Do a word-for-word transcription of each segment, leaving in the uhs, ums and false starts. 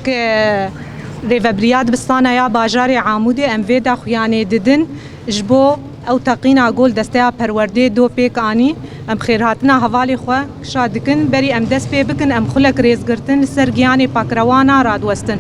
Ke rêvebiriya dibistana ya bajarê Amûdê em vê daxuyanê didin ji bo ew teqîna gol desteya perwerdê do pêk anî. Em xêrhatina hevalê xwe kişa dikin. Berî em dest pê bikin, em xulek rêzgirtin li ser giyanê pakrewana radiwestin.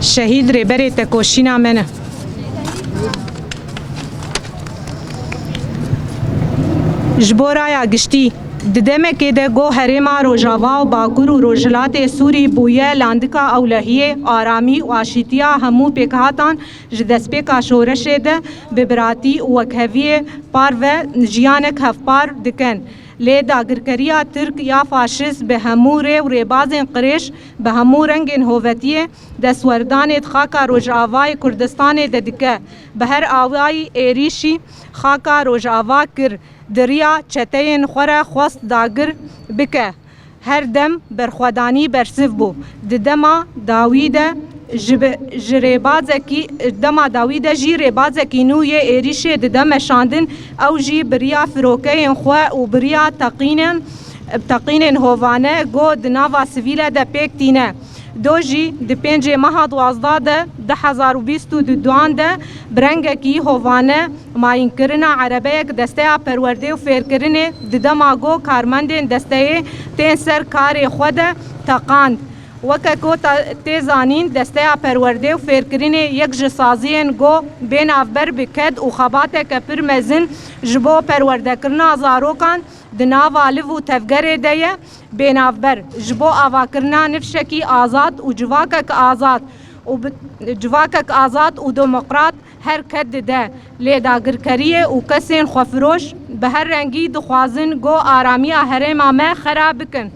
Şehîd rêberê tekoşîna me ne. Ji bo raya giştî, di demekê de ku herêma Rojava û Bakur û Rojhilatê Sûrî bûye landika ewlehiyê aramî û aşîtiya hemû pêkhatan, ji destpêka şoreşê de bi biratî û wekheviyê parve jiyanek hevpar dikin. Lê dagirkeriya Tirk ya faşîst bi hemû rê û rêbazên qirêj, bi hemû rengên hovetiyê destwerdanê di xaka Rojavayê Kurdistanê de dike. Bi her awayî êrîşî xaka Rojava kir, di riya çeteyên xwe re xwest dagir bike. Her dem berxwedanî bersiv bû. Di dema dawî de ji bi-, ji rêbazekî, dema dawî de jî rêbazekî nû yê êrîşê dide meşandin, ew jî bi riya firokeyên xwe û bi riya teqînên, teqînên hovane go di nava sivîle de pêk tîne. Do jî di pêncê meha duwazdeh de du hezar û bîst û duan de bi rengekî hovane mayînkirina erebeyek desteya perwerdê û fêrkirinê di dema go karmendên desteyê tên ser karê xwe de teqand. Weke ku ta-, tê zanîn, desteya perwerdê û fêrkirinê yek ji saziyên go bê navber bi ked û xebateke pir mezin ji bo perwerdekirina zarokan di nava liv û tevgerê de ye. Bênavber, ji bo avakirina nifşekî azad û civakek azad û bi-, civakek azad û demokrat her ked dide, lê dagirkeriyê û kesên xwefiroş bi her rengî dixwazin go aramiya herêma me xera bikin.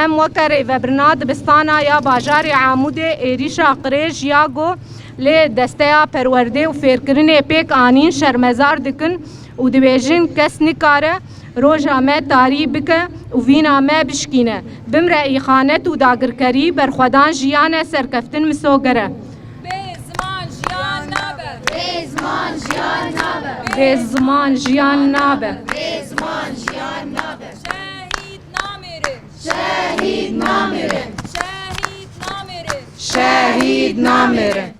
Em weke rêvebirina dibistana ya bajarê Amûdê êrîşa qirêj ya go lê desteya perwerdê û fêrkirinê pêk anîn şermezar dikin û dibêjin kes nikare roja me tarî bike û vîna me bişkîne. Bimre îxanet û dagirkerî berxwedan jiyan e, serkeftin misogere. Bê ziman jiyan nabe. Bê ziman jiyan nabe. Bê ziman jiyan nabe. Bê ziman jiyan nabe. Şehîd namêrin. Şehîd namêrin. Şehîd namêrin. Şehîd namêrin.